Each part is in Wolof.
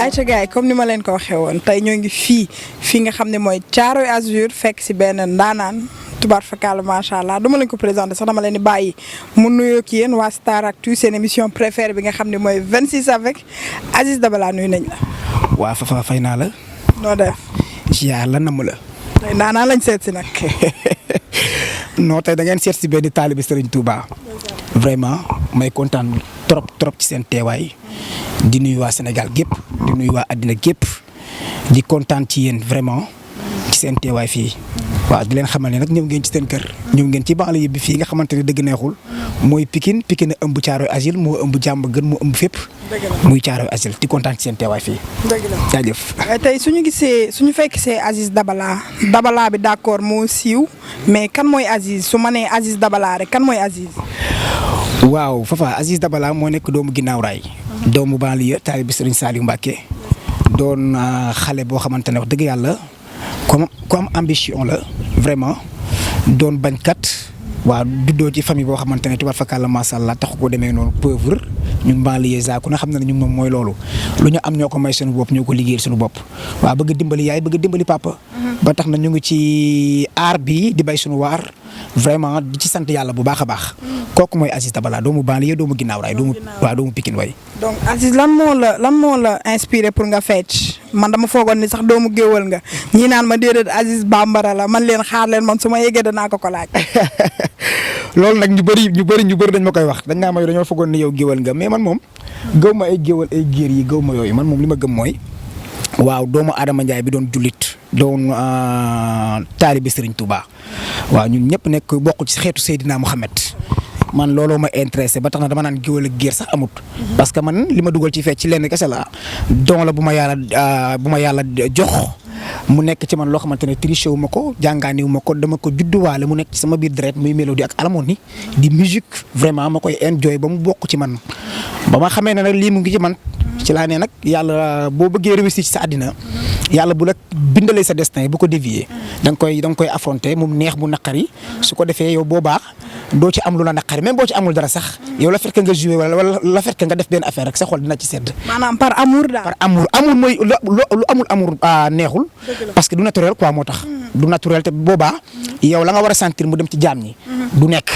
ayca gars yi comme ni ma leen ko waxee woon tey ñoo ngi fii nga xam ne mooy Thiaroye Azur fekk si benn ndaanaan tubaar fakkaala macha allah duma leen ko présenté sax dama leen di bàyyi mu nuyoo ki yéen waa Star-Actu seen émission préférée bi nga xam ne mooy 26 avec Aziz Dabala nuyu nañ la. waa Fafa fay naa la. noo def. ziar la namm la. tey ndaanaan lañ seet si nag. non tey da ngeen seet si benn taalibe Serigne Touba. vraiment may kontaan trop ci seen teewaay. di nuyu waa Sénégal gépp di nuyu waa àddina gépp di kontaan ci yéen vraiment ci seen teewaay fii. waaw di leen xamal ne nag ñëw ngeen ci seen kër ñëw ngeen ci banlieue bi fii nga xamante ne dëgg neexul mooy Pikine a ëmb Thiaroye Azur moo ëmb jàmm gën moo ëmb fépp muy Thiaroye Azur di kontaan ci seen teewaay fii. dëgg la jaajëf. tey suñu fekk see Aziz Dabala bi d'accord moo siiw mais kan mooy Aziz su ma nee Aziz Dabala rek kan mooy Aziz. waaw Fafa Aziz Dabala moo nekk doomu ginnaaw raay. doomu banlieue taalibe Serigne Saliou Mbacké doon xale boo xamante ne wax dëgg yàlla comme ambition la vraiment doon bañkat waaw duddoo ci famille boo xamante ne tubaab fakkaat la macha allah taxu ko demee noonu pauvre ñun banlieue ku ne xam na ne ñun moom mooy loolu lu ñu am ñoo ko may suñu bopp ñoo ko liggéeyal suñu bopp waaw bëgg dimbali yaay bëgg dimbali papa. ba tax na ñu ngi ci aar bi di bay suñu waar vraiment di ci sant yàlla bu baax a baax. kooku mooy Aziz Dabala doomu banlieue doomu ginnaaw raay doomu Pikine way. donc Aziz lan moo la inspiré pour nga fecc man dama foogoon ni sax doomu géwël nga ñii naan ma déedéet Aziz bambara la man leen xaar leen man su ma yeggee danaa ko laaj. loolu nag ñu bëri dañ ma koy wax dañ naa ma dañoo foogoon ni yow géwël nga mais man moom gëw ma ay géwël ay géer yi gëw ma yooyu man moom li ma gëm mooy waaw doomu Adama Ndiaye bi doon jullit doon taalibe Serigne Touba waaw ñun ñëpp nekk bokk ci xeetu Seydina Mohamed. man looloo ma intéressé ba tax na dama naan géwël ak géer sax amut parce que man li ma dugal ci fecc ci lenn kese la don la bu ma yàlla jox mu nekk ci man loo xamante ne triché wu ma ko jàngaani wu ma ko dama ko judduwaale mu nekk ci sama biir deret muy mélodie ak harmonie di musique vraiment ma koy enjoy ba mu bokk ci man ba ma xamee ne nag lii mu ngi ci man ci laa ne nag yàlla boo bëggee réussir ci sa àddina yàlla bu la bindalee sa destin bu ko dévier da nga koy affronter mu neex mu naqari su ko defee yow boobaa doo ci am lu la naqari même boo ci amul dara sax yow la fekk nga joué wala la fekk nga def benn affaire rek sa xol dina ci sedd. maanaam par amour daal. par amour mooy lu amul amour neexul. parce que du naturel quoi moo tax. du naturel te boobaa yow la nga war a sentir mu dem ci jaam ñi. du nekk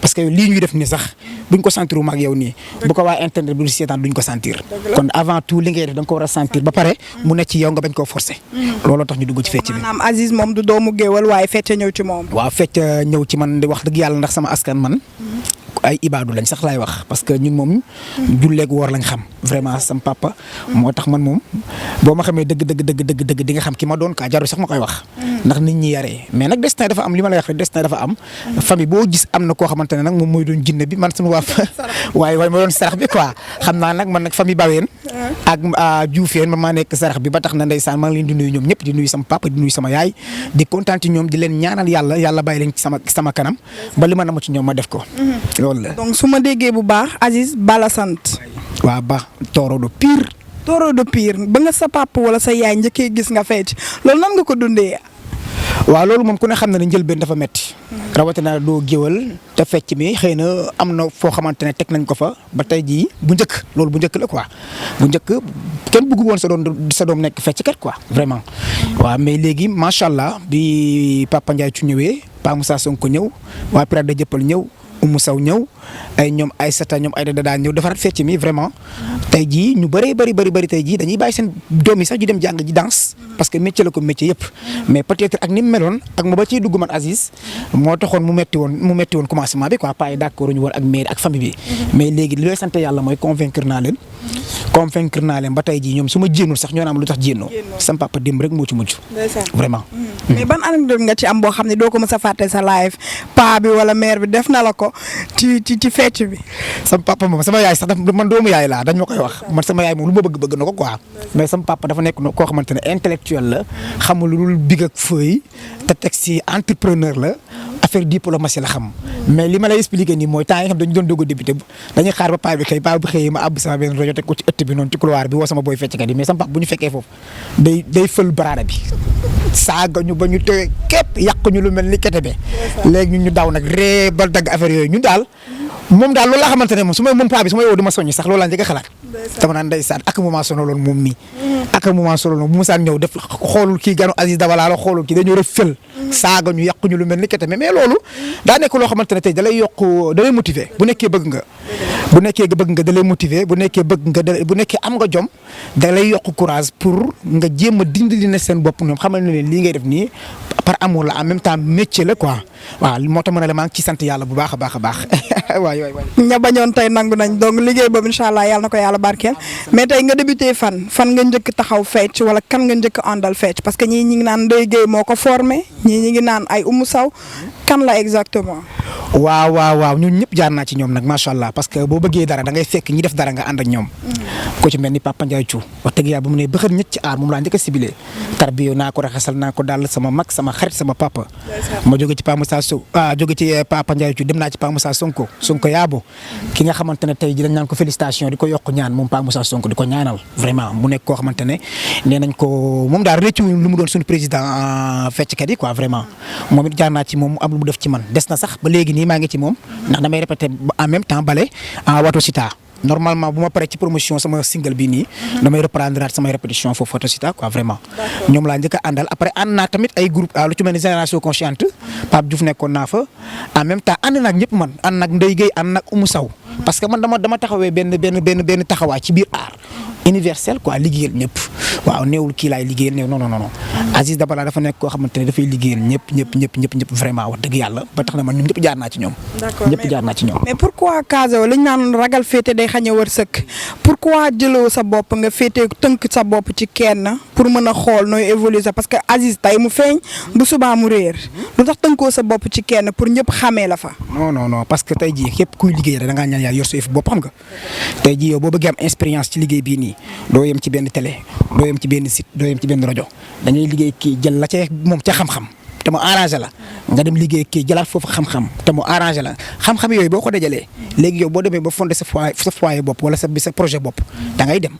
parce que lii ñuy def nii sax buñ ko sentir wu ma ak yow nii. bu ko waa internet bi du seetaan duñ ko sentir. kon avant tout li ngay def da nga ko war a sentir ba pare mu nekk ci yow nga bañ koo forcer. looloo tax ñu dugg ci fecc bi. maanaam Aziz moom du doomu géwël waaye fecc ñëw ci moom. waaw fecc ñëw ci man di wax dëgg yàlla ndax sama askan man. ay ibaadu lañ sax laay wax parce que ñun moom julleeg woor lañ xam vraiment sam papa moo tax man moom boo ma xamee dëgg di nga xam ki ma doon kaa jaru sax ma koy wax ndax nit ñi yaree mais nag destin dafa am li ma lay wax rek destin dafa am famille boo gis am na koo xamante ne nag moom mooy doon jinne bi man suñu waa waaye ma doon sarax bi quoi xam naa nag man nag famille baween ak juufeen man maa nekk sarax bi ba tax na ndeysaan maa ngi leen di nuyu ñoom ñëpp di nuyu sama papa di nuyu sama yaay di kontaan ci ñoom di leen ñaanal yàlla bàyyi leen ci sama kanam ba li ma nama ci ñoom ma def ko. donc su ma déggee bu baax Aziz Bala sant. waaw ba Toro de Pire. Toro de Pire ba nga sa papa wala sa yaay njëkkee gis nga fecc loolu nan nga ko dundee. waaw loolu moom ku ne xam na ne njëlbeen dafa metti rawatina doo géwal te fecc mi xëy na am na foo xamante ne teg nañ ko fa ba tey jii bu njëkk loolu bu njëkk la quoi bu njëkk kenn bëggu woon sa doom nekk fecc kat quoi vraiment. waaw mais léegi macha allah bi Papa Ndiaye ci ñëwee Pa Moussa Sonko ñëw waa Pirate de Jëppal ñëw. Oumou Sow ñëw ay ñoom Aïssata ñoom ay dada ñëw defaraat fecc mi vraiment tey jii ñu bari tey jii dañuy bàyyi seen doom yi sax ñu dem jàng ji danse parce que métier la ko métier yëpp mais peut-être ak ni mu meloon ak ma ba ciy dugg man Aziz moo taxoon mu metti woon commencement bi quoi pas yi d'accord ñu woon ak mairie ak famille bi mais léegi li lay sant yàlla mooy convaincre naa leen ba tey jii ñoom su ma jéenul sax ñoo na am lu tax jéenoo sam papa démb rek moo ci mujj vraiment. mais ban anecdote nga ci am boo xam ne doo ko mës a fàtte sa live pa bi wala mère bi def na la ko ci fecc bi. sama papa moom sama yaay sax man doomu yaay laa dañ ma koy wax man sama yaay moom lu ma bëgg na ko quoi mais sama papa dafa nekk koo xamante ne intellectuel la xamul lu dul big ak feuille te teg si entrepreneur la affaire diplomatie la xam mais li ma lay expliquer nii mooy temps yi xam dañu doon doog a débuté dañuy xaar ba paa bi xëy ma àbb sama benn rajo teg ko ci ëtt bi noonu ci couloir bi woo sama booy fecckat yi mais sama papa bu ñu fekkee foofu day fël baraada bi saaga ñu ba ñu tëye képp yàq ñu lu mel ni kete be léegi ñun ñu daw nag ree ba dagg affaire yooyu ñun daal moom daal loolu laa xamante ne moom su ma moom paa bi su ma yow di ma soññi sax loolu laa njëkk a xalaat. dama naan ndeysaan ak moment sonaloon moom mii. ak moment sonaloon bu musaan ñëw def xoolul kii ganu Aziz Dabala la xoolul kii dañoo rëf fël. saaga ñu yàqu ñu lu mel ni kete mais loolu daa nekk loo xamante ne tey da lay yokk da lay motiver bu nekkee bëgg nga. bu nekkee bëgg nga da lay motiver bu nekkee bëgg nga bu nekkee am nga jom da lay yokk courage pour nga jéem a dindi li ne seen bopp ñoom xamal ne leen lii ngay def nii par amour la en même temps métier la quoi waaw moo tax ma ne la maa ngi ci sant yàlla bu baax a baax a baax waay. ña bañoon tey nangu nañ donc liggéey boobu incha allah yàlla na ko yàlla barkeel mais tey nga débuté fan nga njëkk taxaw fecc wala kan nga njëkk àndal fecc parce que ñii ñi ngi naan Ndeye Gueye moo ko formé ñii ñi ngi naan ay Oumou Sow kan la exactement. waaw ñun ñëpp jaar naa ci ñoom nag macha allah parce que boo bëggee dara da ngay fekk ñi def dara nga ànd ak ñoom. ko ci mel ni Papa Ndiaye Thiou wax dëgg yàlla bu mu ne bëxër ñett ci aar moom laa njëkk a ciblé. tarbiyo naa ko raxasal naa ko daal sama mag sama xarit sama papa. ma jóge ci Papa Moussa Sow jóge ci Papa Ndiaye Thiou dem naa ci Papa Moussa Sonko yaabo ki nga xamante ne tey ji dañ naan ko félicitation di ko yokk ñaan moom Papa Moussa Sonko di ko ñaanal vraiment mu nekk koo xamante ne nee nañ ko moom daal rëccu lu mu doon suñu président fecckat yi quoi vraiment moom it jaar naa ci moom mu am lu mu def ci man des na sax ba léegi nii maa ngi ci moom ndax damay répété en même temps bale Wato Sita normalement bu ma paree ci promotion sama single bii nii damay reprendre samay répétition foofu Wato Sita quoi vraiment ñoom laa njëkk a àndal après ànd naa tamit ay groupe lu ci mel ni génération consciente Pape Diouf nekkoon naa fa en même temps ànd naag ñëpp man ànd naag Ndeye Gueye ànd naag Oumou Sow parce que man dama taxawee benn taxawaay ci biir art universel quoi liggéeyal ñëpp waaw néewul kii laay liggéeyal néew non Aziz Dabala dafa nekk koo xamante ne dafay liggéeyal ñëpp vraiment wax dëgg yàlla ba tax na man ñun ñëpp jaar naa ci ñoom. d'accord ñëpp jaar naa ci ñoom. mais pourquoi Kazo li ñu naan ragal féete day xañ a wërsëg pourquoi jëloo sa bopp nga féete tënk sa bopp ci kenn pour mën a xool nooy évoluer parce que Aziz tey mu feeñ bu subaa mu réer lu tax tënkoo sa bopp ci kenn pour ñëpp xamee la fa. non parce que tey jii képp kuy liggéey rek da ngaa ñaan yaa yor sa yëf bopp xam nga tey jii yow boo bëggee am expérience ci liggéey bii nii doo yem ci benn télé doo yem ci benn site doo yem ci benn rajo dañuy liggéey kii jël la ca moom ca xam-xam te mu arrangé la nga dem liggéey kii jëlaat foofu xam-xam te mu arrangé la xam-xam yooyu boo ko dajalee léegi yow boo demee ba fondé sa foyer bopp wala sa projet bopp da ngay dem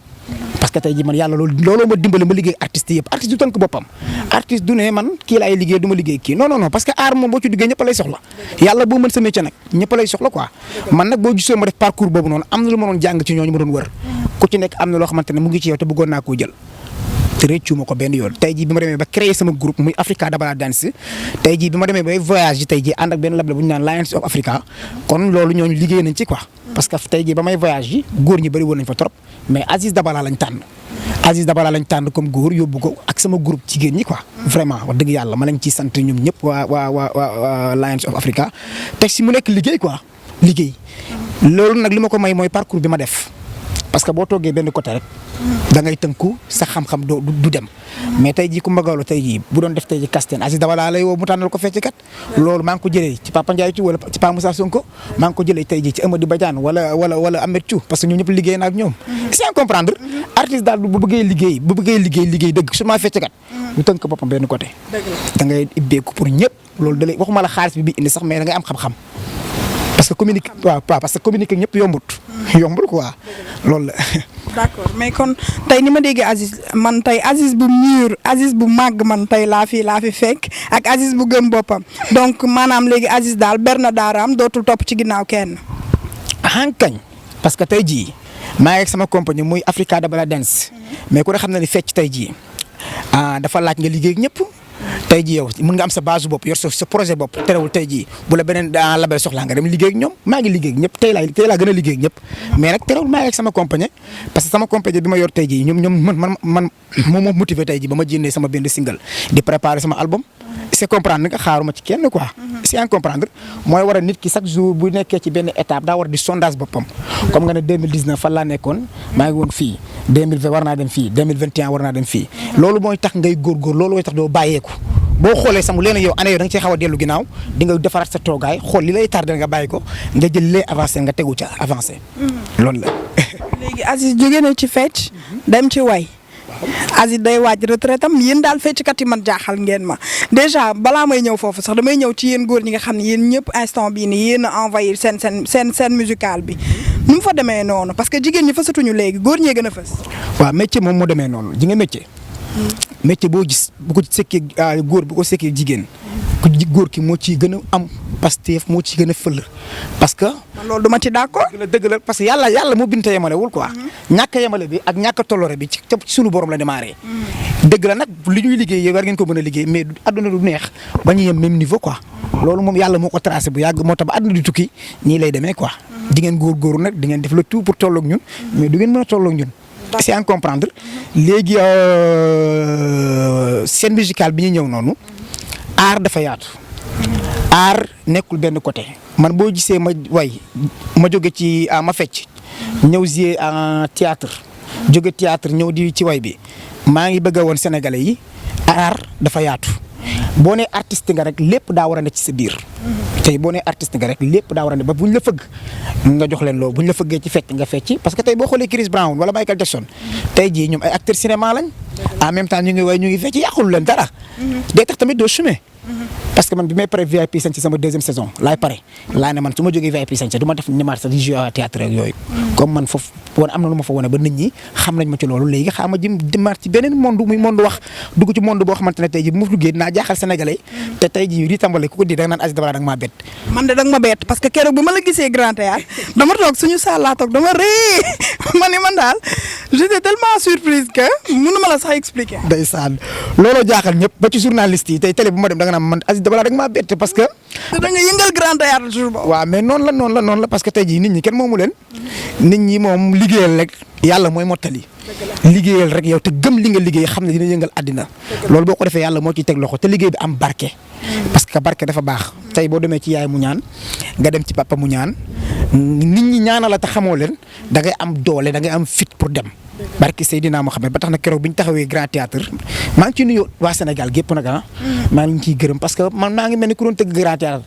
parce que tey jii man yàlla looloo ma dimbali ma liggéey artiste yëpp artiste du tënk boppam artiste du ne man kii laay liggéey du ma liggéey kii non parce que art moom boo ci duggee ñëpp lay soxla yàlla boo mën sa métier nag ñëpp lay soxla quoi man nag boo gisoo ma def parcours boobu noonu am na lu ma doon jàng ci ñooñu ma doon wër ku ci nekk am na loo xamante ne mu ngi ci yow te bëggoon naa koo jël te réccu ma ko benn yoon tey jii bi ma demee ba créer sama groupe muy Africa Dabala Dance tey jii bi ma demee bay voyage yi tey jii ànd ak benn label bu ñu naan Lions of Africa kon loolu ñooñu liggéey nañ ci quoi parce que tey jii ba may voyage yi góor ñi bëri woon nañ fa trop mais Aziz Dabala lañ tànn comme góor yóbbu ko ak sama groupe jigéen ñi quoi vraiment wax dëgg yàlla ma lañ ciy sant ñoom ñëpp waa Lions of Africa teg si mu nekk liggéey quoi liggéey loolu nag li ma ko may mooy parcours bi ma def parce que boo toogee benn côté rek da ngay tënku sa xam-xam du dem mais tey jii ku mbagawlo tey jii bu doon def tey jii Kasten Aziz Dabala lay woo mu tànnal ko fecc kat loolu maa ngi ko jëlee ci Papa Ndiaye Thiou wala ci Papa Moussa Sonko maa ngi ko jëlee tey jii ci Amady Badiane wala Ahmed Thiou parce que ñun ñëpp liggéey na ak ñoom c'est comprendre artiste daal bu bëggee liggéey dëgg su ma fecc kat du tënk boppam benn côté da ngay ibbeeku pour ñëpp loolu da lay waxuma la xaalis bi indi sax mais da ngay am xam-xam parce que communiquer ñëpp yombul quoi loolu la. d'accord mais kon tey ni ma déggee Aziz man tey Aziz bu mûr Aziz bu màgg man tey laa fi fekk ak Aziz bu gëm boppam donc maanaam léegi Aziz daal ber na daaraam dootul topp ci ginnaaw kenn. kañ parce que tey jii maa ngi ak sama compagnie muy Africa Dabala Dance mais ku ne xam na ni fecc tey jii dafa laaj nga liggéey ak ñëpp. tey jii yow mën nga am sa base bopp yor sa projet bopp terewul tey jii bu la beneen label soxlaa nga dem liggéey ak ñoom maa ngi liggéey ak ñëpp tey laa gën a liggéey ak ñëpp mais nag terewul maa ngi ak sama compagnie parce que sama compagnie bi ma yor tey jii ñoom man moom moo motivé tey jii ba ma jénnee sama benn single di préparer sama album c'est comprendre nga xaaruma ci kenn quoi c'est en comprendre mooy war a nit ki chaque jour bu nekkee ci benn étape daa war di sondage boppam comme nga ne 2019 fan laa nekkoon maa ngi woon fii 2020 war naa dem fii 2021 war naa dem fii loolu mooy tax ngay góorgóor loolu mooy tax doo bàyyeeku boo xoolee sax mu leen yow année yow da nga cee xaw a dellu ginnaaw di nga defaraat sa toogaay xool li lay tardé nga bàyyi ko nga jël lee avancé nga tegu ca avancé loolu la. léegi Aziz jóge na ci fecc dem ci way Aziz day waaj retraite am yéen daal fecckat yi man jaaxal ngeen ma déjà balaa may ñëw foofu sax damay ñëw ci yéen góor ñi nga xam ne yéen ñëpp instant bii nii yéen a envoyé seen musical bi nu mu fa demee noonu parce que jigéen ñi fësatuñu léegi góor ñee gën a fës. waaw métier moom moo demee noonu ji nga métier boo gis bu ko sekkee góor bu ko sekkee jigéen ku góor ki moo ciy gën a am Pastef moo ciy gën a fël parce que. man loolu duma ci d'accord. dëgg la parce que yàlla moo bind te yemalewul quoi. ñàkk a yemale bi ak ñàkk a tolloore bi ci sunu borom la démarré. dëgg la nag li ñuy liggéey war ngeen ko mën a liggéey mais àdduna du neex ba ñu yem même niveau quoi. loolu moom yàlla moo ko tracé bu yàgg moo tax ba àdduna di tukki nii lay demee quoi. di ngeen góorgóorlu nag di ngeen def le tout pour tolloog ñun mais du ngeen mën a tolloog ñun. c'est à comprendre léegi scène musicale bi ñu ñëw noonu art dafa yaatu. art nekkul benn côté man boo gisee ma jóge ci ma fecc ñëw jouer en théâtre jóge théâtre ñëw di ci way bi maa ngi bëgg a woon sénégalais yi art dafa yaatu boo nee artiste nga rek lépp daa war a ne ci sa biir tey boo nee artiste nga rek lépp daa war a ne ba buñ la fëgg nga jox leen loolu buñ la fëggee ci fecc nga fecci parce que tey boo xoolee Chris Brown wala Michael Jackson tey jii ñoom ay acteurs cinéma lañ en même temps ñu ngi way ñu ngi fecc yàqul leen dara day tax tamit doo chumé parce que man bi may pare VIP sañ ci sama deuxième saison laay pare laa ne man su ma jógee VIP sañ ci du ma def nimaat sax di jouer théâtre ak yooyu comme man foofu woon am na lu ma fa wone ba nit ñi xam nañ ma ci loolu léegi xaama jëm dimaat ci beneen monde muy monde wax dugg ci monde boo xamante ne tey ji bu ma duggee dinaa jaaxal sénégalais te tey ji rii tàmbale ku ko di da nga naan Aziz Dabala da nga maa bett man de da nga ma bett parce que keroog bi ma la gisee Grand Théâtre dama toog suñu salle laa toog dama ree ma ne man daal j'étais tellement surprise que mënu ma la sax expliquer. ndeysaan looloo jaaxal ñëpp ba ci journaliste yi tey télé bu ma dem da nga naan man Aziz Dabala da nga maa bett parce que. te da nga yëngal Grand Théâtre jour boobu. waaw mais noonu la parce que tey jii nit ñi kenn moomu leen. nit ñi moom liggéeyal rek yàlla mooy mottali. liggéeyal rek yow te gëm li nga liggéey xam ne dina yëngal àddina. loolu boo ko defee yàlla moo ciy teg loxo te liggéey bi am barke. parce que barke dafa baax. tey boo demee ci yaay mu ñaan nga dem ci papa mu ñaan nit ñi ñaanal la te xamoo leen da ngay am doole da ngay am fit pour dem. barke Seydina Mohamed ba tax na keroog bi ñu taxawee Grand Théâtre maa ngi ciy nuyu waa Sénégal gépp nag maa ngi ciy gërëm parce que man maa ngi mel ni ku doon tëgg Grand Théâtre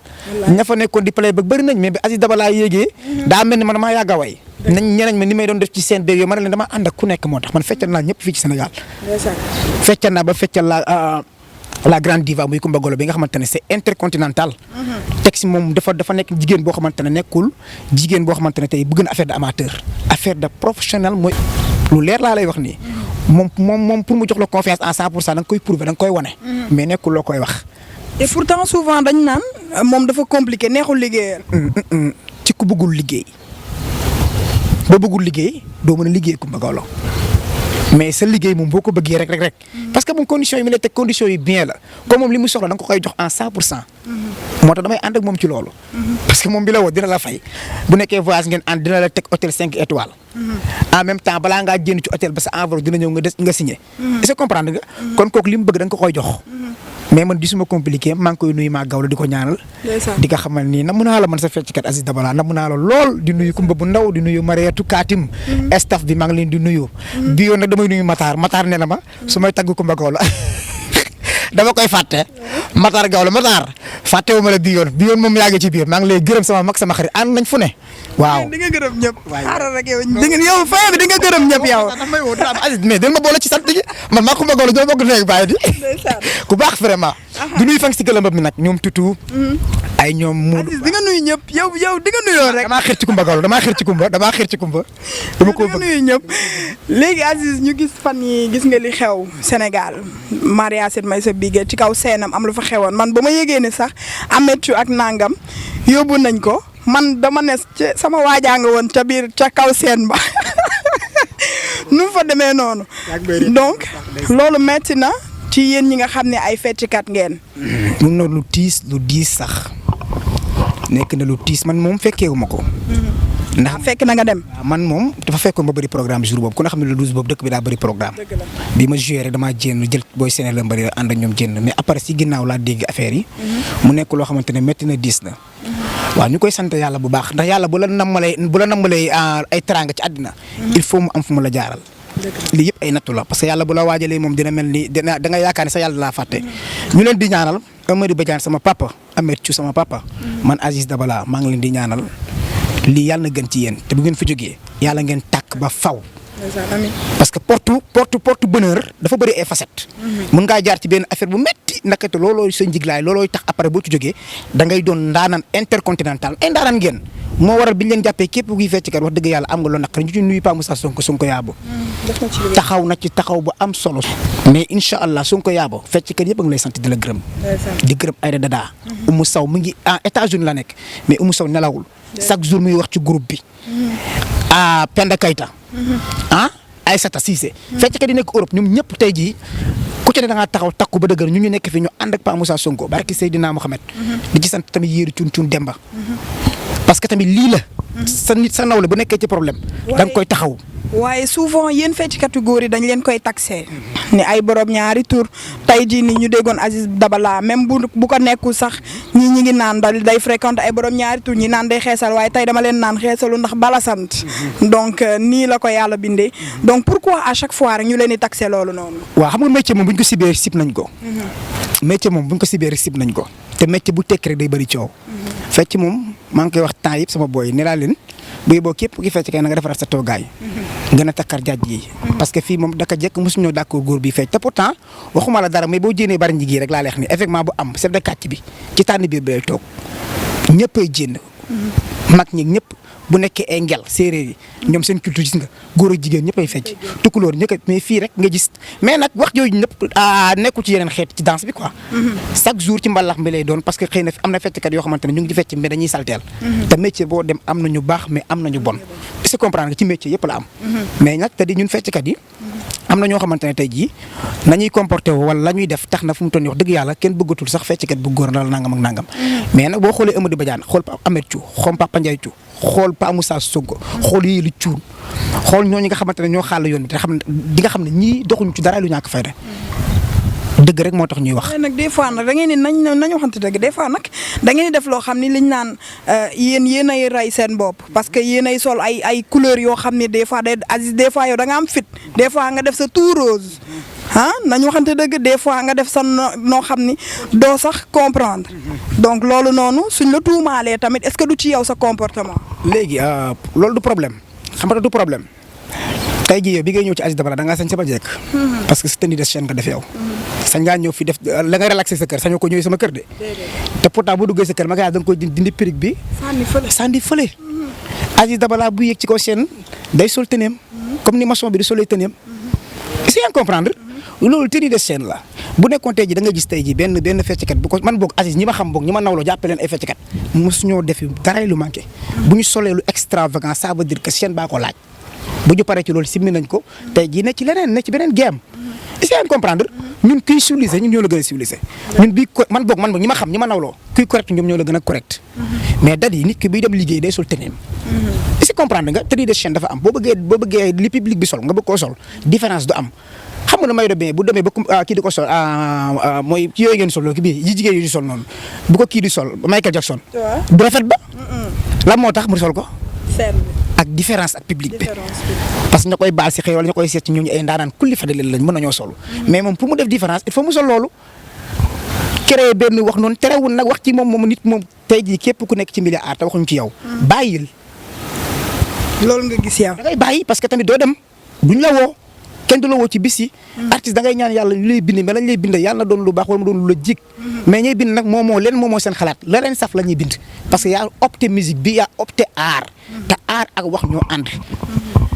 ña fa nekkoon di play ba bëri nañ mais bi Aziz Dabala yéegee daa mel ni man maa yàgg a way nañ ñeneen ma ni may doon def ci seen béy yooyu ma ne leen dama ànd ak ku nekk moo tax man feccal naa ñëpp fii ci Sénégal feccal naa ba feccal la grande diva muy Kumba Golo bi nga xamante ne c'est intercontinental teg si moom dafa nekk jigéen boo xamante ne nekkul jigéen boo xamante ne tey bëgg na affaire de amateur affaire de professionnel mooy lu leer laa lay wax nii moom pour mu jox la confiance en 100% da nga koy prouver da nga koy wane mais nekkul loo koy wax et pourtant souvent dañ naan moom dafa compliqué neexul liggéeyal ci ku bëggul liggéey boo bëggul liggéey doo mën a liggéey Kumba Golo mais sa liggéey moom boo ko bëggee rek parce que moom conditions yi mu lay teg conditions yi bien la comme moom li mu soxla da nga ko koy jox en 100%. moo tax damay ànd ak moom ci loolu. parce que moom bi la woo dina la fay bu nekkee voyage ngeen ànd dina la teg hôtel 5 étoiles. en même temps balaa ngaa génn ci hôtel ba sa enveloppe dina ñëw nga signé. est-ce que comprendre nga. kon kooku li mu bëgg da nga ko koy jox. mais man gisuma compliqué maa ngi koy nuyu maa gawlo di ko ñaanal. di ko xamal nii namu naa la man sa fecckat Aziz Dabala namu naa la lool di nuyu Kumba bu ndaw di nuyu Mariatu Katim. staff bi maa ngi leen di nuyu. bi yoon nag damay nuyu Matar nee na ma su may tagg Kumba Gawlo dama koy fàtte Matar Gawlo Matar fàttewu ma la bi yoon moom yaa ngi ci biir maa ngi lay gërëm sama mag sama xarit ànd nañ fu ne. waaw di nga gërëm ñëpp. xaaral rek yow fay bi di nga gërëm ñëpp yow. daf may woo Aziz mais dal ma boole ci sant gi man maa Kumba Gawlo ñoo bokk nekk bàyyi di. ku baax vraiment. du nuyu fan si gëlëmbam mi nag ñoom tutu. ay ñoom mu. Aziz di nga nuyu ñëpp yow di nga nuyoo rek. damaa xër ci Kumba Gawlo dama ko bëgg nuyu ñëpp. léegi Aziz ñu gis fan yi gis nga li xew Sénégal Maria Set may sa bigé ci kaw seenam am lu fa xewoon man ba ma yégee ne sax Ameth Thiou ak nangam yóbbu nañ ko man dama ne sama waajaa nga woon ca biir ca kaw seen ba nu mu fa demee noonu. donc loolu metti na ci yéen ñi nga xam ne ay fecckat ngeen. mun na lu diis sax nekk na lu tiis man moom fekkeewu ma ko. ndax fekk na nga dem. man moom dafa fekkoon ma bëri programme jour boobu ku ne xam ne le 12 boobu dëkk bi daa bëri programme. bi ma joué rek damaa jéem jël booy Sénégal la mbëri ànd ak ñoom jéem mais après si ginnaaw laa dégg affaire yi. mu nekk loo xamante ne métti na diis na. waaw ñu koy sant yàlla bu baax ndax yàlla bu la nammalee ay teraanga ci àddina. il faut mu am fu mu la jaaral. lii yëpp ay nattu la parce que yàlla bu la waajalee moom dina mel ni da nga yaakaar ne sa yàlla laa fàtte. ñu leen di ñaanal Amady Badiane sama papa Ameth Thiou sama papa. man Aziz Dabala maa ngi leen di ñaanal. lii yàlla na gën ci yéen te bu ngeen fi jógee yàlla ngeen tàkk ba faw parce que porte bonheur dafa bëri ay facettes. mën ngaa jaar ci benn affaire bu metti nakate loolooy sa njiglaay loolooy tax après boo ci jógee da ngay doon ndaanaan intercontinental ay ndaanaan ngeen moo waral bi ñu leen jàppee képp kuy fecckat wax dëgg yàlla am nga loo naqari ñu ci nuyu Pa Moussa Sonko yaabu taxaw na ci taxaw bu am solo mais incha allah su ko yaaboo fecckat yëpp a ngi lay sant di la gërëm. di gërëm Aïda Dada. Oumou Sow mu ngi en États-Unis la nekk mais Oumou Sow nelawul chaque jour muy wax ci groupe bi. Penda Kayta. Aïssata Cissé. fecckat yi nekk Europe ñoom ñëpp tey jii ku ci ne da ngaa taxaw takku ba dëgër ñu nekk fi ñu ànd ak Pa Moussa Sonko barki Seydina Mohamed. di ci sant tamit yéeri cuun Demba. parce que tamit lii la. sa nit sa nawle bu nekkee ci problème. da nga koy taxaw. waaye souvent yéen feccikatu góor yi dañ leen koy taxé ni ay borom ñaari tur tey jii ni ñu déggoon Aziz Dabala même bu ko nekkul sax ñi ngi naan day fréquente ay borom ñaari tur ñi naan day xeesal waaye tey dama leen naan xeesalu ndax bala sant donc nii la ko yàlla bindee donc pourquoi à chaque fois rek ñu leen di taxé loolu noonu. waaw xam nga métier moom bu ñu ko sibee sib nañ ko. métier moom bu ñu ko sibee rek sib nañ ko te métier bu tekk rek day bëri coow. fecc moom maa ngi koy wax temps yëpp sama boy ne laa leen buy boo képp ki fecc kay na nga defaraat sa toogaay. gën a takkar jaaj yi. parce que fii moom daka jekk mosu ñoo d'accord góor bi fecc te pourtant waxuma la dara mais boo jéenee bari njigi rek laa leex ni effectivement bu am chef de quartier bi ci tànn biir bi lay toog ñëppay jénn mag ñi ñëpp bu nekkee ay ngel séeréer yi ñoom seen culture gis nga góor ak jigéen ñëppay fecc tukulóor ñëpp mais fii rek nga gis mais nag wax jooju ñëpp nekkul ci yeneen xeet ci danse bi quoi. chaque jour ci mbalax mi lay doon parce que xëy na am na fecckat yoo xamante ne ñu ngi ci fecc mais dañuy salteel te métier boo dem am na ñu baax mais am na ñu bon est-ce que comprendre nga ci métier yëpp la am. mais nag te di ñun fecckat yi am na ñoo xamante ne tey jii nañuy comporté woo wala la ñuy def tax na fu mu toll nii wax dëgg yàlla kenn bëggatul sax fecckat bu góor la nangam ak nangam. mais nag boo xoolee Amady Badiane xool Ameth Thiou xool Papa Ndiaye Thiou xool Pa Moussa Sonko xool yéeli cuun xool ñooñu nga xamante ne ñoo xàll yoon bi te xam ne di nga xam ne ñii doxuñu ci dara lu ñàkk fayda dëgg rek moo tax ñuy wax. nag des fois nag da ngeen ni nañu waxante dëgg des fois nag da ngeen di def loo xam ni liñ naan yéen ay rey seen bopp parce que yéen ay sol ay couleurs yoo xam ne des fois Aziz des fois yow da nga am fit des fois nga def sa tout rose nañu waxante dëgg des fois nga def sa noo xam ni doo sax comprendre donc loolu noonu suñ la tuumaalee tamit est-ce que du ci yow sa comportement. léegi loolu du problème xam nga du problème tey jii yow bi ngay ñëw ci Aziz Dabala da ngaa sañ sama jekk parce que sa tenue de chaîne nga def yow. sañ ngaa ñëw fi def la nga relaxé sa kër sañoo ko ñëwee sama kër de. te pourtant boo duggee sa kër ma da nga koy dindi perruque bi. sànni fële. Aziz Dabala bu yéeg ci kaw chaîne day sol teneem comme ni maçon bi di solee teneem. est-ce que comprendre loolu tenue de chaîne la bu nekkoon tey jii da nga gis tey jii benn fecckat bu ko man boog Aziz ñi ma xam boog ñi ma nawloo jàppe leen ay fecckat mosu ñoo def dara lu manqué. bu ñu solee lu extravagant ça veut dire que chaîne baa ko laaj bu ñu paree ci loolu simmi nañ ko tey jii ne ci leneen ne ci beneen game. est-ce que comprendre ñun kuy civilisé ñun ñoo la gën a civilisé ñun bii man boog ñi ma xam ñi ma nawloo kuy correct ñoom ñoo la gën a correct mais dadi nit ki biy dem liggéey day sol teneem est-ce que comprendre nga tenue de chaîne dafa am boo bëggee li public bi sol nga bëgg koo sol différence du am xam nga ne maillot de bain bu demee ba kii di ko sol mooy ci yooyu ngeen sol ki bii yi jigéen yi di sol noonu bu ko kii di sol Michael Jackson bu rafet ba lan moo tax mu sol ko ak différence ak public bi parce que ña koy baal si xëy wala ña koy seet ci ñooñu ay ndaanaan kulli fadale lañ mën nañoo sol mais moom pour mu def différence il faut mu sol loolu créé benn wax noonu terewul nag wax ci moom nit moom tey jii képp ku nekk ci milieu art te waxuñu ci yow bàyyil loolu nga gis yow da ngay bàyyi parce que tamit doo dem duñ la woo kenn du la woo ci bis yi artiste da ngay ñaan yàlla ñu lay bind mais lañ lay bind yàlla na doon lu baax wala mu doon lu la jig mais ñuy bind nag moomoo seen xalaat la leen saf la ñuy bind parce que yaa opté musique bi yaa opté art te art ak wax ñoo ànd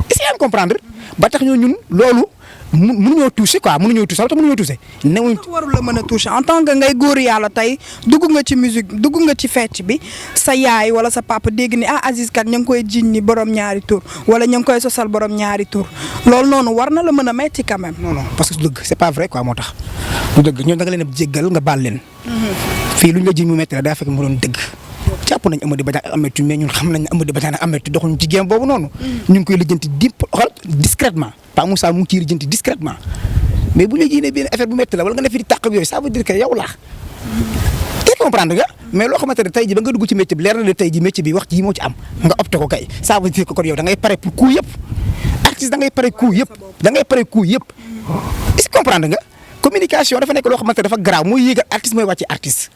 est-ce que comprendre ba tax ñun loolu mënuñoo touché quoi mënuñoo touché wala mënuñoo touché newuñ warul la mën a touché en tant que ngay góor yàlla tey dugg nga ci musique dugg nga ci fecc bi sa yaay wala sa papa dégg ni Aziz kat ña ngi koy jiñ ni borom ñaari tur wala ña ngi koy sosal borom ñaari tur loolu noonu war na la mën a metti quand même. non parce que du dëgg c'est pas vrai quoi moo tax du dëgg ñoom da nga leen a jéggal nga baal leen fii luñ la jiñ mu metti la daa fekk mu doon dëgg jàpp nañ Amady Badiane ak Ameth Thiou mais ñun xam nañ ne Amady Badiane ak Ameth Thiou doxuñu ci game boobu noonu ñu ngi koy lijjanti discrètement Pa Moussa mu ngi ciy lijjanti discrètement mais bu ñu la jiinee benn affaire bu métti la wala nga def fi di tàq ak yooyu ça veut dire que yow la te comprendre nga mais loo xamante ne tey ji ba nga dugg ci métier bi leer na ne tey ji métier bi wax ji moo ci am nga opté ko kay ça veut dire que kon yow da ngay pare pour coup yëpp artiste da ngay pare coup yëpp est-ce que comprendre nga communication dafa nekk loo xamante ne dafa garaaw mooy yéegal artiste mooy wàcce artiste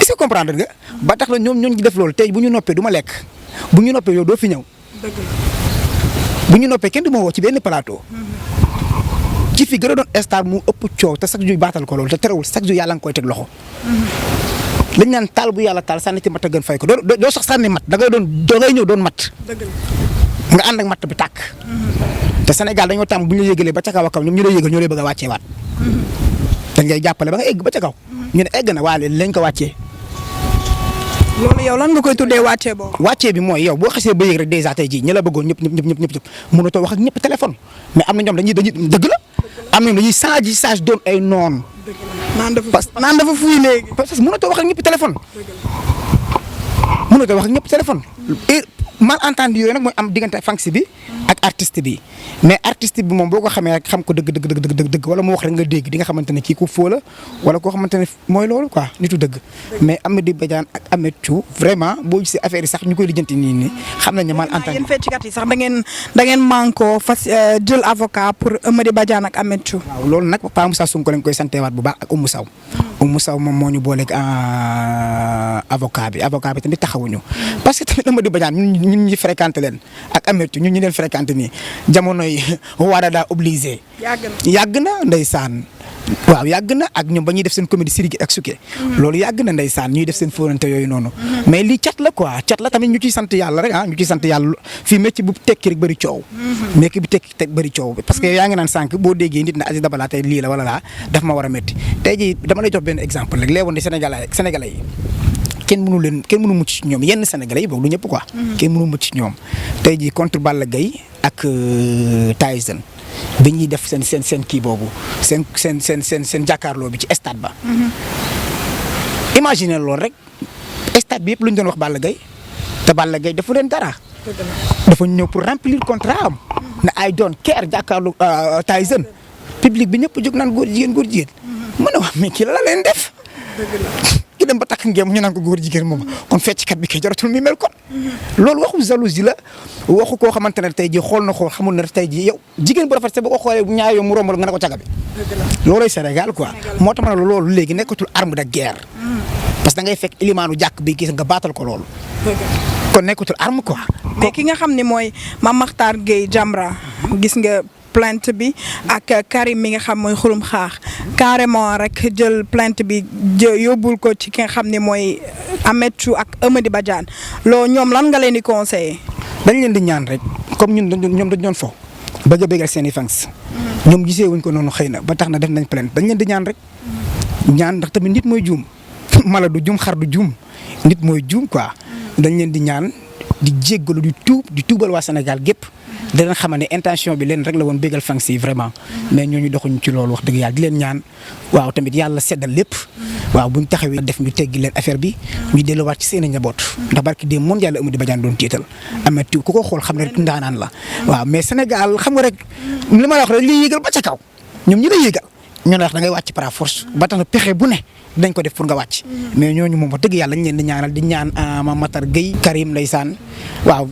est-ce que comprendre nga ba tax la ñoom ñooñu def loolu tey bu ñu noppee du ma lekk bu ñu noppee yow doo fi ñëw bu ñu noppee kenn du ma woo ci benn plateau ci fi gën a doon star mu ëpp coow te chaque jour baatal ko loolu te terewul chaque jour yàlla nga koy teg loxo lañ naan taal bu yàlla taal sànni ci matt a gën fay ko doo sax sànni mat da ngay ñëw doon mat nga ànd ak matt bi tàkk te Sénégal dañoo tàmm bu ñu la yëgalee ba ca kaw a kaw ñoom ñu lay yëgal ñoo lay bëgg a wàcceewaat dañ lay jàppale ba nga egg ba ca kaw ñu ne egg na waaye lañ ko wàccee. loolu yow lan nga koy tuddee wàccee boobu. wàccee bi mooy yow boo xasee ba yëg rek dèjà tey jii ñi la bëggoon ñëpp mënatoo wax ak ñëpp téléphone mais am na ñoom dañuy dëgg la am na ñoom dañuy sage doon ay noon. naan dafa fuy léegi. parce que mënatoo wax ak ñëpp téléphone. mënatoo wax ak ñëpp téléphone. malentendu yooyu nag mooy am diggante fanks bi ak artiste bi mais artiste bi moom boo ko xamee rek xam ko dëgg wala mu wax rek nga dégg di nga xamante ne kii ku foo la wala koo xamante ne mooy loolu quoi nitu dëgg mais Amady Badiane ak Ameth Thiou vraiment boo gisee affaire yi sax ñu koy lijjanti nii xam nañ ne malentendu. yéen fecckat yi sax da ngeen manko fas jël avocat pour Amady Badiane ak Ameth Thiou. waaw loolu nag Pa Moussa Sonko lañ koy santeewaat bu baax ak Oumou Sow. Oumou Sow moom moo ñu booleeg avocat bi tamit taxawuñu parce que tamit Amady Badiane ñun ñi fréquenté leen ak Ameth Thiou ñun ñu leen fréquenté nii jamonoy waada daa obligé. yàgg na ndeysaan waaw yàgg na ak ñoom ba ñuy def seen comédie Sirigi ak Suke. loolu yàgg na ndeysaan ñuy def seen fóonante yooyu noonu. mais lii cat la quoi cat la tamit ñu ciy sant yàlla rek ñu ciy sant yàlla fii métier bu tekki rek bëri coow. métier bu tekki bëri coow parce que yaa ngi naan sànq boo déggee nit na Aziz Dabala tey lii la wala laa daf ma war a métti tey jii dama lay jox benn exemple rek léewoon di Sénégalais yi. kenn mënu mucc ci ñoom yenn Sénégalais yi boobu du ñëpp quoi. kenn mënu mucc ci ñoom tey jii contre Balla Gaye ak Tyson bi ñuy def seen kii boobu seen jàkkaarloo bi ci stade ba. imagine loolu rek stade bi yëpp lu ñu doon wax Balla Gaye te Balla Gaye dafa leen dara. dafa ñëw pour remplir contrat am. ne I don't care jàkkaarloo Tyson public bi ñëpp jóg naan góor jigéen. mën a wax mais kii la leen def. ki dem ba takk ngeen ñu naan ko góor jigéen moom kon fecckat bi kay jaratul mi mel kon. loolu waxu jalousie la waxu koo xamante ne tey jii xool na xool xamul ne tey jii yow jigéen bu rafet sa boo ko xoolee ñaar yow mu romb nga ne ko caga bi. loolooy Sénégal quoi moo tax ma ne loolu léegi nekkatul arme de guerre. parce que da ngay fekk ilimaanu jàkk bi gis nga baatal ko loolu. kon nekkatul arme quoi. mais ki nga xam ne mooy Mame Makhtar Gueye Jamra gis nga. plainte bi ak Karim mi nga xam mooy xurum xaax carrément rek jël plainte bi yóbbul ko ci ki nga xam ne mooy Ameth Thiou ak Amady Badiane loolu ñoom lan nga leen di conseiller. dañ leen di ñaan rek comme ñoom dañ doon fo bëgg a bégal seen i fans ñoom gisee wuñ ko noonu xëy na ba tax na def nañ plainte dañ leen di ñaan rek ñaan ndax tamit nit mooy juum mala du juum xar du juum nit mooy juum quoi dañ leen di ñaan di jéggalu di tuubal waa Sénégal gépp dinañ xam ne intention bi leen rek la woon bégal fans yi vraiment mais ñooñu doxuñu ci loolu wax dëgg yàlla di leen ñaan waaw tamit yàlla seddal lépp waaw buñ taxawee def ñu teggi leen affaire bi ñu delluwaat ci seen i njaboot ndax barki dem moom yàlla Amady Badiane doon tiital Ameth Thiou ku ko xool xam ne rek ndaanaan la waaw mais Sénégal xam nga rek li ma la wax rek li yéegal ba ca kaw ñoom ñi la yéegal ñoo la wax da ngay wàcc par force ba tax na pexe bu ne dañ ko def pour nga wàcc mais ñooñu moom wax dëgg yàlla ñu leen di ñaanal di ñaan Mame Makhtar Gueye Karim ndeysaan waaw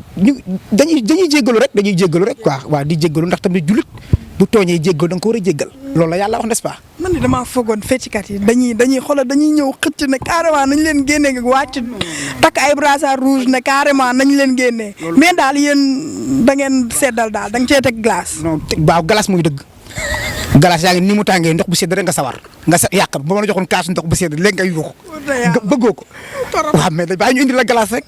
dañuy jéggalu rek quoi waaw di jéggalu ndax tamit jullit bu tooñee jéggalu da nga ko war a jéggal loolu la yàlla wax n'est-ce pas. man de damaa foogoon feccikat yi dañuy ñëw xëcc ne carrément nañ leen génnee nga wàcc takk ay brassard rouge ne carrément nañ leen génnee mais daal yéen da ngeen seddal daal da nga cee teg glace. non waaw glace muy dëgg. galas yaa ngi ni mu tàngee ndox bu sedd rek nga sawar nga yàqam ba ma la joxoon kaasu ndox bu sedd léegi nga yuuxu bëggoo ko waaw mais bàyyi ñu indi la glace rek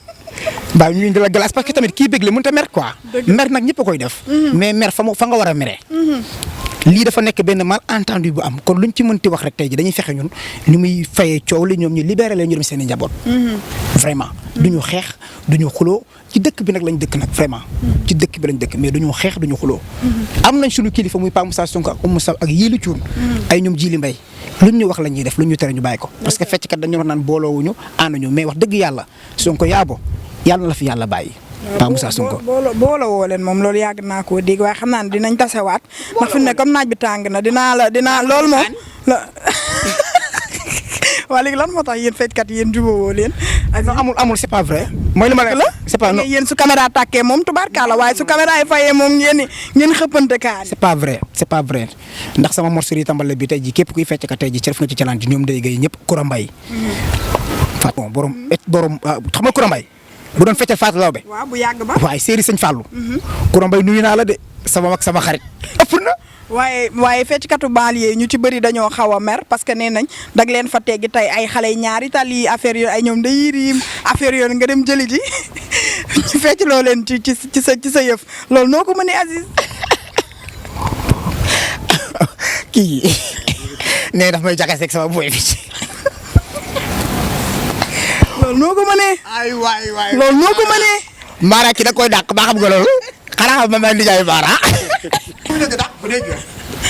bàyyi ñu indi la glace parce que tamit kii bégle mënut a mer quoi mer nag ñëpp a koy def mais mer fa nga war a meree lii dafa nekk benn malentendu bu am kon luñ ci mënti wax rek tey ji dañuy fexe ñun ni muy fayee coow li ñoom ñu libéré leen ñu dem seen i njaboot vraiment duñu xeex duñu xuloo ci dëkk bi nag lañ dëkk nag vraiment ci dëkk bi lañ dëkk mais duñu xeex duñu xuloo am nañ suñu kilifa muy Pa Moussa Sonko ak Oumou Sow ak Yéli Cuun ay ñoom Jili Mbay luñ ñu wax la ñuy def luñ ñu tere ñu bàyyi ko parce que fecckat dañu wax naan booloowuñu ànduñu mais wax dëgg yàlla Sonko yaabo yàlla na la fi yàlla bàyyi Pa Moussa Sonko booloo woo leen moom loolu yàgg naa koo dégg waaye xam naa ne dinañ tasewaat ndax fi mu ne comme naaj bi tàng na dinaa loolu moom waa léegi lan moo tax yéen fecckat yéen jubóowoo leen. non amul c'est pas vrai. mooy li ma la c'est pas non yéen su caméra tàkkee moom tubaarkàlla waaye su caméra yi fayee moom ngeen xëppante kaar. c'est pas vrai ndax sama morceau yi tàmbale bi tey jii képp kuy fecc ka tey jii ci def nga ci challenge ñoom day gay ñëpp Koura Mbaye. Fatou borom xam nga Koura Mbaye bu doon feccal Fatou Lawbe. waaw bu yàgg ba. waaye séeri Sëñ Fallou. Koura Mbaye nuyu naa la de sama xarit ëpp na. waaye fecckatu banlieue ñu ci bëri dañoo xaw a mer parce que nee nañ dag leen fa teggi tey ay xale ñaari tali affaire yooyu ay ñoom day riim affaire yooyu nga dem jëli ji ñu fecc loo leen ci sa yëf loolu noo ko mënee Aziz. kii nee daf may jaxaseeg sama boy bi. loolu noo ko mënee. ay waay loolu noo ko mënee. Mara ki da koy dàq ba xam nga loolu xanaa xam ma nijaay Mara. bu dee dàq bu dee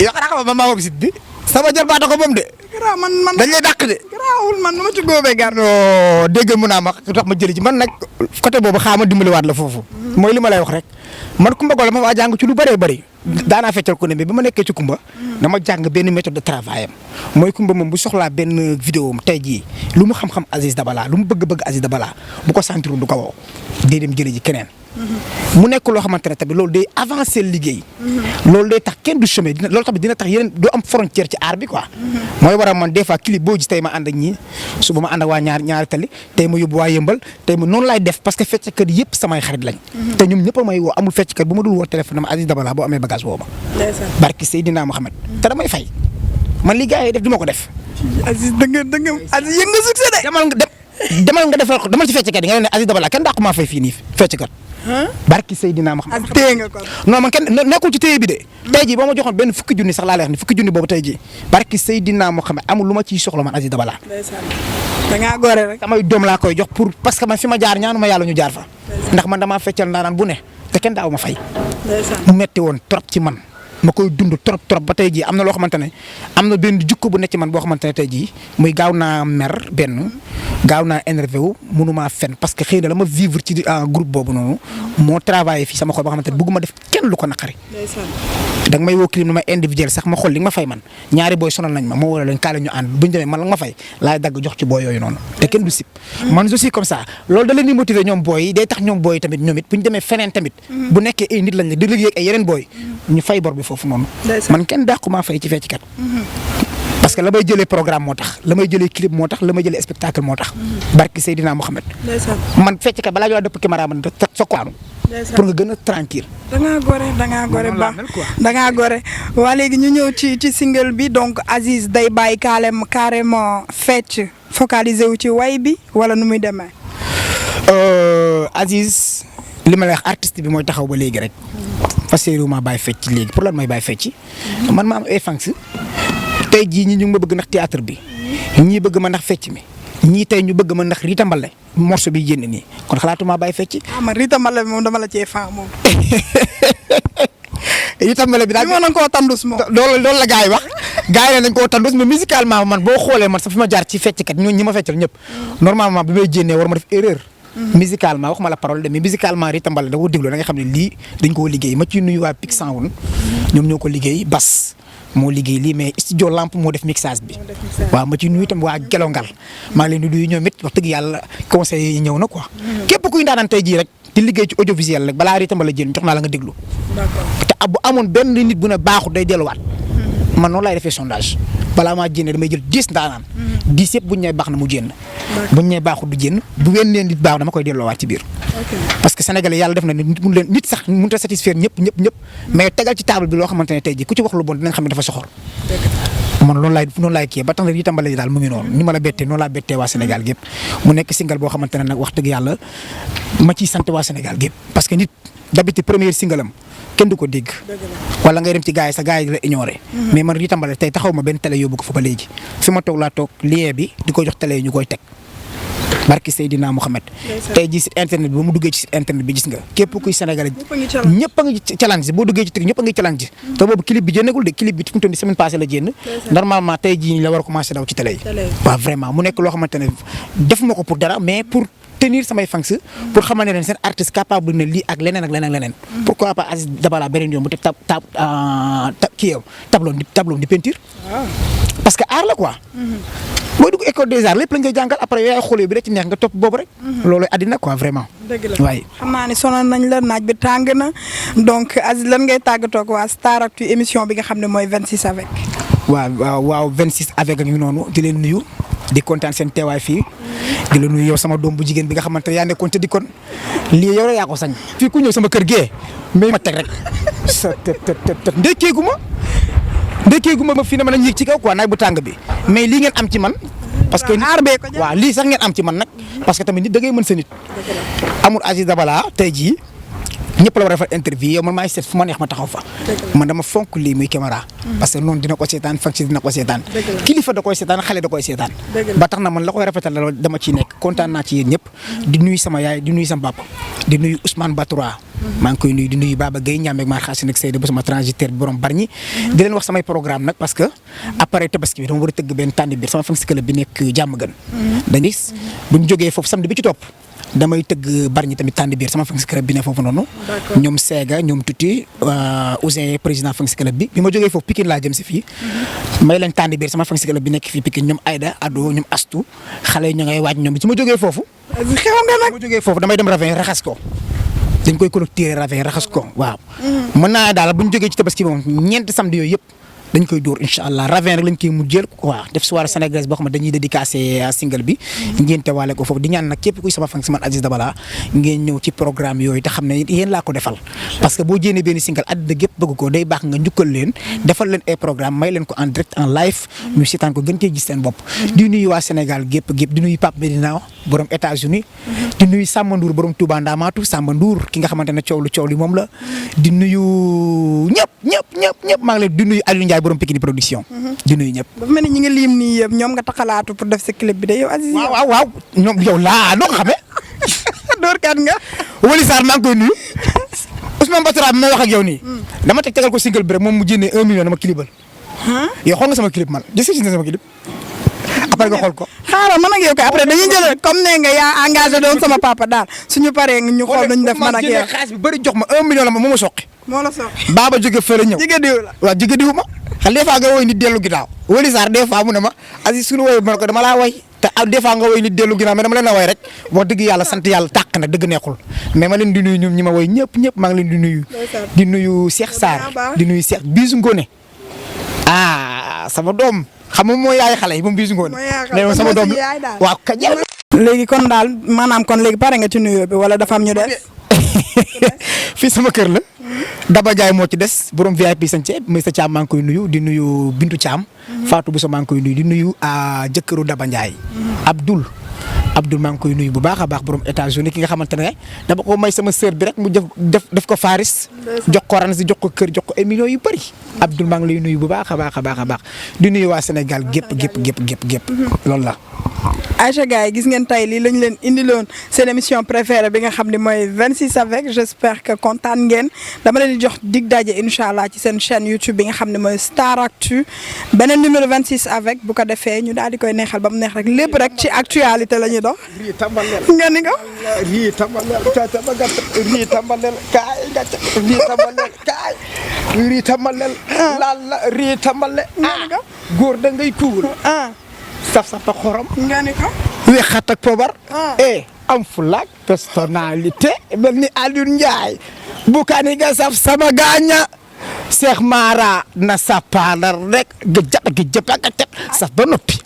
yow xanaa xam ma maa woo bi sama jël baata ko moom de. garaaw man dañ lay dàq de. garaawul man nu ma ci góobee gar. non dégg mu naa ma tax ma jëli ci man nag côté boobu xaama dimbaliwaat la foofu. mooy li ma lay wax rek man Kumba Gawlo ma waa jàng ci lu bëree bëri. daanaa feccal ko ne mais bi ma nekkee ci Kumba. dama jàng benn méthode de travail am mooy Kumba moom bu soxlaa benn vidéo am tey jii lu mu xam-xam Aziz Dabala lu mu bëgg Aziz Dabala bu ko sentir du ko woo day dem jëli ji keneen. mu nekk loo xamante ne tamit loolu day avancer liggéey. loolu day tax kenn du chômer loolu tamit dina tax yeneen doo am frontière ci art bi quoi. mooy waral man des fois clip boo gis tey ma ànd ak ñii suba ma ànd ak waa ñaari tali tey ma yóbbu waa yëmbal tey ma noonu laay def parce que fecckat yëpp samay xarit lañ. te ñoom ñëpp a may woo amul fecckat bu ma dul woo téléphone dama Aziz Dabala boo amee bagage woo ma. barki Seydina Mohamed te damay fay man li gars yi def du ma ko def. Aziz da nga Aziz yëg nga succès de. demal nga defal ko demal ci fecckat yi nga ne Aziz Dabala kenn dàqu maa fay fii nii fecckat. barki Seydina Mohamed. ak téye nga ko. non man kenn nekkul ci téye bi de. tey jii boo ma joxoon benn fukki junni sax laa lay wax ni fukki junni boobu tey jii barki Seydina Mohamed amul lu ma ciy soxla man Aziz Dabala. da ngaa góore rek. samay doom laa koy jox pour parce que man fi ma jaar ñaanu ma yàlla ñu jaar fa. ndax man damaa feccal ndaanaan bu ne te kenn daaw ma fay. mu metti woon trop ci man. ma koy dund trop ba tey jii am na loo xamante ne am na benn jukko bu nekk ci man boo xamante ne tey jii muy gaaw naa mer benn gaaw naa énervé wu mënumaa fen parce que xëy na la ma vivre ci groupe boobu noonu moo travaillé fii sama xol ba xamante ne bëgguma def kenn lu ko naqari. da nga may woo crime nu may individuel sax ma xool li nga ma fay man ñaari booy sonal nañ ma moo wala leen kaale ñu ànd bu ñu demee man la nga ma fay laay dagg jox ci booy yooyu noonu te kenn du sip man je suis comme ça loolu da leen di motiver ñoom booy yi day tax ñoom booy yi tamit ñoom it bu ñu demee feneen tamit bu nekkee ay nit lañ la di liggéey ak ay yeneen booy ñu fay bor bi foofu noonu man kenn dàqumaa fay ci fecckat parce que la may jëlee programme moo tax la may jëlee clip moo tax la may jëlee spectacle moo tax barki Seydina Mohamed man fecckat balaa ñoo dëpp caméra man sa kwaanu pour nga gën a tranquille da ngaa gore baax da ngaa gore waa léegi ñu ñëw ci single bi donc Aziz day bàyyi carrément fecc focalisé wu ci way bi wala nu muy demee Aziz li ma lay wax artiste bi mooy taxaw ba léegi rek parce que ma bàyyi fecc léegi pour lan may bàyyi fecc man ma am ay fans tey jii ñi ñu ngi ma bëgg ndax théâtre bi ñii bëgg ma ndax fecc mi ñii tey ñu bëgg ma ndax Rita Mbale morceau bi génn nii kon xalaatuma bàyyi fecc. man Rita Mbale moom dama la cee fan moom. Rita Mbale bi daal li ma nañ koo tandus moom. loolu la gars yi wax gars yi nañ koo tandus mais musicalement man boo xoolee man sax fi ma jaar ci fecckat ñi ma feccal ñëpp normalement bi may jénnee war ma def erreur. musicalement waxuma la parole de mais musicalement Rita Mbale da koo déglu da nga xam ne lii dañ koo liggéey ma ciy nuyu waa Pix Sound ñoom ñoo ko liggéey Bas moo liggéey lii mais studio lampe moo def mixage bi waaw ma ci nuyu itam waa Gelongal maa ngi leen di nuyu ñoom it wax dëgg yàlla conseil yi ñëw na quoi képp kuy ndaanaan tey jii rek di liggéey ci audiovisuel rek balaa Rita Mbale jël jox naa la nga déglu te bu amoon benn nit bu ne baaxut day delluwaat man noonu laay defee sondage balaa maa jénne damay jël 10 ndaanaan 10 yëpp buñ ñëwee baax na mu jénn buñ ñëwee baaxut du jénn bu wenn leen nit baax dama koy delloowaat ci biir parce que sénégalais yàlla def na ne nit sax mënut a satisfaire ñëpp mais tegal ci table bi loo xamante ne tey jii ku ci wax lu bon dinañ xam ne dafa soxor man loolu laay kii ba tax na Rita Mbale daal mu ngi noonu ni ma la bettee noonu laa bettee waa Sénégal gépp mu nekk single boo xamante ne nag wax dëgg yàlla ma ciy sant waa Sénégal gépp parce que nit d'habitude première single am kenn du ko dégg wala ngay dem ci gars yi sa gars yi di la ignoré mais man Rita Mbale tey taxaw ma benn télé yóbbu ko fa ba léegi fi ma toog laa toog lien bi di ko jox télé yi ñu koy teg barki Seydina Mohamed tey jii site internet bi ba mu duggee ci site internet bi gis nga képp kuy sénégalais ñëpp a ngi challenge boo duggee ci TikTok ñëpp a ngi challenge te boobu clip bi génnagul de clip bi fi mu toll nii semaine passée la génn normalement tey jii la war a commencé daw ci télé yi waaw vraiment mu nekk loo xamante ne def ma ko pour dara mais pour tenir samay fans pour xamal ne leen seen artiste capable na lii ak leneen ak leneen pourquoi pas Aziz Dabala beneen yoon bu teg tableau di peinture parce que art la quoi boo dugg école des arts lépp lañ koy jàngal après yaay xoolee bi rek ci neex nga topp boobu rek loolu àddina quoi vraiment dëgg la waaye xam naa ne sonal nañ la naaj bi tàng na donc Aziz lan ngay tàggatoo ak waa Star-Actu émission bi nga xam ne mooy 26 avec waaw 26 avec ak ñu noonu di leen nuyu di kontaan seen teewaay fii di la nuyu yow sama doom bu jigéen bi nga xamante ne yaa nekkoon te di kon lii yow rek yaa ko sañ fii ku ñëw sama kër gee mais ma teg rek sa të ndekkeegu ma fii ne ma nañ yéeg ci kaw quoi naaj bu tàng bi mais lii ngeen am ci man parce que waaw lii sax ngeen am ci man nag parce que tamit nit da ngay mën sa nit amul Aziz Dabala tey jii ñëpp la war a defal interview yow man maay seet fu ma neex ma taxaw fa man dama fonk lii muy caméra parce que noonu dina ko seetaan fanci dina ko seetaan kilifa da koy seetaan xale da koy seetaan ba tax na man la koy rafetal la dama ciy nekk kontaan naa ci yéen ñëpp di nuyu sama yaay di nuyu sama papa di nuyu Ousmane Batoura maa ngi koy nuyu di nuyu Baba Gueye ñaambeeg maa xaasi nag Seydou ba sama transitaire bi borom Bargny di leen wax samay programme nag parce que après tabaski bi dama war a tëgg benn tànn biir sama fan si club bi nekk jàmm gën dañu gis buñ jógee foofu samedi bi ci topp damay tëgg Bargny tamit tànn biir sama fan si club bi ne foofu noonu ñoom Sega ñoom Tuti Ousseyn président fan si club bi ma jógee foofu Pikine laa jëm si fii may leen tànn biir sama fan si club bi nekk fii Pikine ñoom Aïda Ado ñoom Astou xale yi ñu ngay waaj ñoom su ma jógee foofu xew nga nag ma jógee foofu damay dem Ravin raxas ko dañ koy collecter Ravin raxas ko waaw mën naa daal bu ñu jógee ci tabaski moom ñeenti samedi yooyu yëpp dañ koy dóor incha allah Ravin rek lañ koy mujjeel waaw def soirée sénégalaise boo xam ne dañuy dédicacé single bi ngénte waale ko foofu di ñaan nag képp kuy sama fan si man Aziz Dabala ngeen ñëw ci programme yooyu te xam ne yéen laa ko defal parce que boo jénnee benn single àddina gépp bëgg ko day baax nga njukkal leen defal leen ay programme may leen ko en direct en live ñu seetaan ko gën cee gis seen bopp di nuyu waa Sénégal gépp di nuyu Pape Medina borom États-Unis di nuyu Samba Ndour borom Touba Ndamatou Samba Ndour ki nga xamante ne coow li moom la di nuyu ñëpp maa ngi leen di nuyu Aliou Ndiaye borom Pikini production di nuyu ñëpp dafa mel ni ñi nga lim nii yëpp ñoom nga taxalaatu pour def sa clip bi de yow Aziz waaw ñoom yow laa noo ko xamee dóorkat nga Wali Sarr maa ngi koy nuyu Ousmane Batoura bi may wax ak yow nii dama tegal ko single bi rek moom mu jénnee 1 million dama clipal yow xool nga sama clip man gis nga sama clip après nga xool ko xaaral man ak yow kay après dañuy jël comme ne nga yaa engagé doon sama papa daal suñu paree ñu xool nuñ def man ak yow xaalis bi bëri jox ma 1 million la ma moo ma soqi moo la soqi baaba jóge fële ñëw jigéen diw la waaw jigéen diw ma xam des fois nga woy nit dellu ginnaaw Wali Sarr des fois mu ne ma Aziz suñu woy ma ne ko dama laa woy te des fois nga woy nit dellu ginnaaw mais dama leen a woy rek wax dëgg yàlla sant yàlla tàq na dëgg neexul mais ma leen di nuyu ñoom ñi ma woy ñëpp maa ngi leen di nuyu Cheikh Sarr di nuyu Cheikh Bisu Ngone sama doom xam nga mooy yaay xale yi moom Bisu Ngone mais sama doom waaw ka léegi kon daal maanaam kon léegi pare nga ci nuyoo bi wala dafa am ñu des fii sama kër la Daba Ndiaye moo ci des borom VIP sañce Mr Thiam maa ngi koy nuyu di nuyu Bintu Thiam Fatou Bousso maa ngi koy nuyu di nuyu jëkkëru Daba Ndiaye Abdoul maa ngi koy nuyu bu baax a baax borom États-Unis ki nga xamante ne dama ko may sama sœur bi rek mu def ko Faris jox ko Ransi jox ko kër jox ko ay millions yu bëri Abdoul maa ngi lay nuyu bu baax a baax di nuyu waa Sénégal gépp loolu la. Aïcha gars yi gis ngeen tey lii lañ leen indiloon seen émission préférée bi nga xam ne mooy 26 avec j'espère que kontaan ngeen dama leen di jox dig daje incha allah ci seen chaîne YouTube bi nga xam ne mooy Star Actu beneen numéro 26 avec bu ko defee ñu daal di koy neexal ba mu neex rek lépp rek ci actualité la ñuy dox. nga ni ko. rii tambalel rii tambale góor da ngay tuur saf xorom nga ni ko wexat ak pobar am fulaak personnalité mel ni Aliou Ndiaye bukani ga saf sama gaaña Cheikh Mara na sapalar rek gi jëpakate saf ba noppi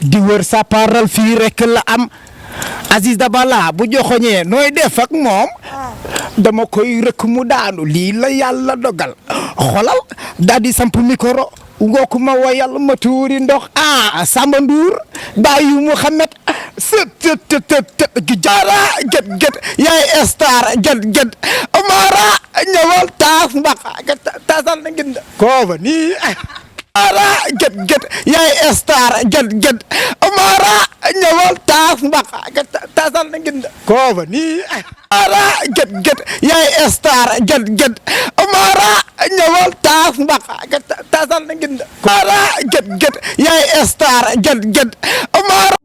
di wër saparal fii rek la am Aziz Dabala bu joxoñee nooy def ak moom dama koy rek mu daanu lii la yàlla dogal xolal daal di samp micro ngooku ma wayal ma tuuri ndox Samba Ndour Bayu Mouhamed gi jaara get yaay star get Omara ñëwal taas mbax taasal na ngeen ko ba nii Omara get yaay star get Omara ñëwal taas mbax taasal na ngeen ko ba nii Omara get yaay star get Omara ñëwal taas mbax taasal na ngeen Omara get yaay star get Omara